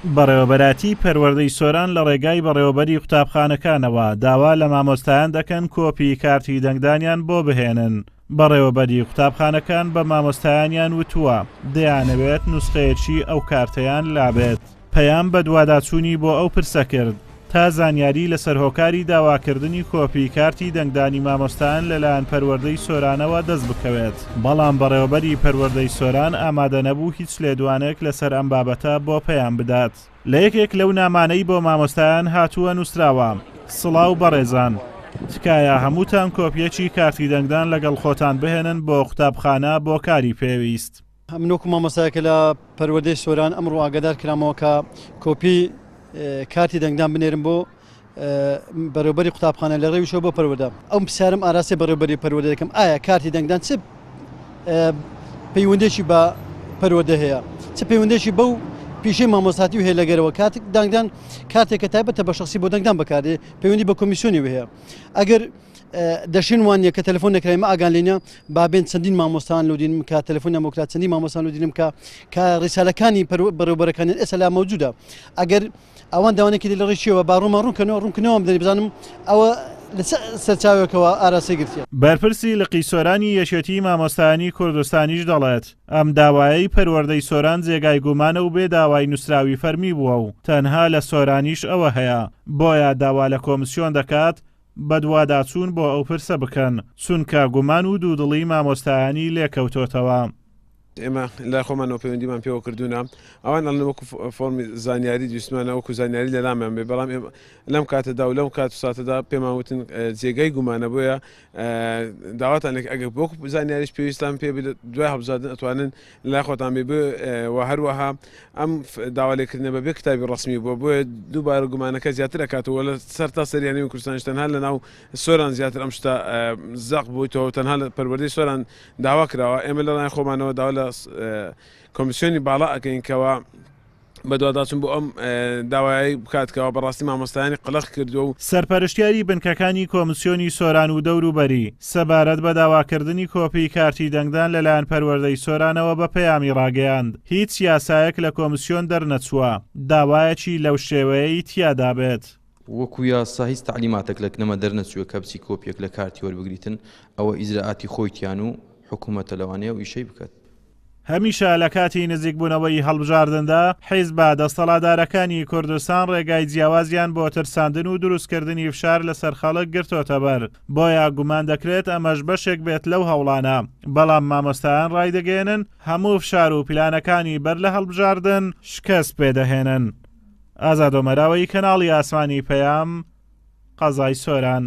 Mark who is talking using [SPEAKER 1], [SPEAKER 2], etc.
[SPEAKER 1] بەڕێوەبەرایەتی پەروەردەی سۆران لە ڕێگای بەڕێوەبەری قوتابخانەکانەوە داوا لە مامۆستایان دەکەن کۆپی کارتی دەنگدانیان بۆ بهێنن، بەڕێوەبەری قوتابخانەکان بە مامۆستایانیان وتووە دەیانەوێت نوسخەیەکی ئەو کارتەیان لابێت. پەیام بەدواداچوونی بۆ ئەو پرسە کرد تا زانیاری لەسەر هۆکاری داواکردنی کۆپی کارتی دەنگدانی مامۆستایان لەلایەن پەروەردەی سۆرانەوە دەست بکەوێت، بەڵام بەڕێوەبەری پەروەردەی سۆران ئامادەنەبوو هیچ لێدوانێک لەسەر ئەم بابەتە بۆ پەیام بدات. لە یەکێک لەو نامانەی بۆ مامۆستایان هاتووە نووسراوە، سڵاو بەڕێزان، تکایە هەمووتان کۆپیەکی کارتی دەنگدان لەگەڵ خۆتان بهێنن بۆ قوتابخانە بۆ کاری پێویست.
[SPEAKER 2] من وەکو مامۆستایەک لە پەروەردەی سۆران ئەمڕۆ ئاگادار کرامەوە کە کۆپی کارتی دەنگدان بنێرم بۆ بەڕێوبەری قوتابخانە لە ڕێویشەوە بۆ پەروەردە. ئەو پرسیارم ئاراستەی بەڕێوبەری پەروەردە دەکەم ئایا کارتی دەنگدان چ پەیوەندێکی بە پەروەردە هەیە چ پەیوەندێکی بەو پیشەی مامۆستاتی و هەیە لەگەرەوە کاتێک دەنگدان کاتێک کە تایبەتە بە شخصی بۆ دەنگدان بەکاردێ پەیوەندی بە کۆمیسیۆنی هەیە ئەگەر دەشین وان نیە کە تەلەفۆن نەکرای مە ئاگان لێ نیە با بێن چەندین مامۆستان لۆ دینم کە تەلەفۆنیان بۆ کرا چەندین مامۆستان لۆ دینم کە کە ڕیسالەکانی بەڕێوبەرەکانیان ئێستا لا مەوجودە ئەگەر ئەوان داوانێکی لە ڕێی با ڕوومان ڕوونکەنەوە ڕوونکردنەوە بدەن بزانم ئەوە لە چ سەرچاوێکەوە ئاراستەی گرتیە.
[SPEAKER 1] بەرپرسی لقی سۆرانی یەکێتیی مامۆستایانی کوردستانیش دەڵێت، ئەم داوایەی پەروەردەی سۆران جێگای گومانە و بێ داوای نووسراوی فەرمی بووە و تەنها لە سۆرانیش ئەوە هەیە، بۆیە داوا لە کۆمسیۆن دەکات بەدواداچوون بۆ ئەو پرسە بکەن، چونکە گومان و دوودڵی مامۆستایانی لێکەوتۆتەوە.
[SPEAKER 3] ئێمە لای خۆمانەوە پەیوەندیمان پێوە کردوونە، ئەوان ئەڵێن وەکو فۆرمی زانیاری ویستمانە وەکو زانیاری لەلامان بێ، بەڵام ئێمە لەم کاتەدا و لەم کات و ساتەدا پێمان وتن جێگای گومانە، بۆیە داواتان لێ ئەگەر وەکو زانیاریش پێویستان پێ بێت دوای هەڵبژاردن ئەتوانن لای خۆتان بێ و هەروەها ئەم داوا لێکردنە بەبێ کتابی ڕەسمی بووە، بۆیە دووبارە گومانەکە زیاتر ئەکاتەوە لە سەر تا سەری هەرێمی کوردستانیش تەنها لە ناو سۆران زیاتر ئەم شتە زەق بوویتەوە تەنها لە پەروەردەی سۆران داوا کراوە ئێمە لە لای خۆمانەوە داوا لە کۆمیسیۆنی باڵا ئەکەین کەوا بەدواداچوون بۆ ئەم داوایەی بکات کەوا بەڕاستی مامۆستایانی قەلەق کردووە و.
[SPEAKER 1] سەرپەرشتیاری بنکەکانی کۆمسیۆنی سۆران و دەوروبەری، سەبارەت بە داواکردنی کۆپیی کارتی دەنگدان لەلایەن پەروەردەی سۆرانەوە بە پەیامی ڕاگەیاند، هیچ یاسایەک لە کۆمسیۆن دەرنەچووە داوایەکی لەو شێوەیەی تیادا بێت.
[SPEAKER 4] وەکو یاسا هیچ تەعلیماتەک لە کنەمە دەرنەچووە کە بچی کۆپیەک لە کارتی وەربگریتن، ئەوە ئیجرائاتی خۆیتیان و حکومەتە لەوانەیە ئەو ئیشەی بکات.
[SPEAKER 1] هەمیشە لە کاتی نزیکبوونەوەی هەڵبژاردندا، حیزبە دەستەڵاتدارەکانی کوردستان ڕێگای جیاوازیان بۆ ترساندن و دروستکردنی فشار لەسەر خەڵک گرتۆتەبەر، بۆیە گومان دەکرێت ئەمەش بەشێک بێت لەو هەوڵانە، بەڵام مامۆستایان ڕایدەگەیەنن هەموو فشار و پلانەکانی بەر لە هەڵبژاردن شکست پێدەهێنن. ئازاد ئۆمەراوەیی کەناڵی ئاسمانی پەیام، قەزای سۆران.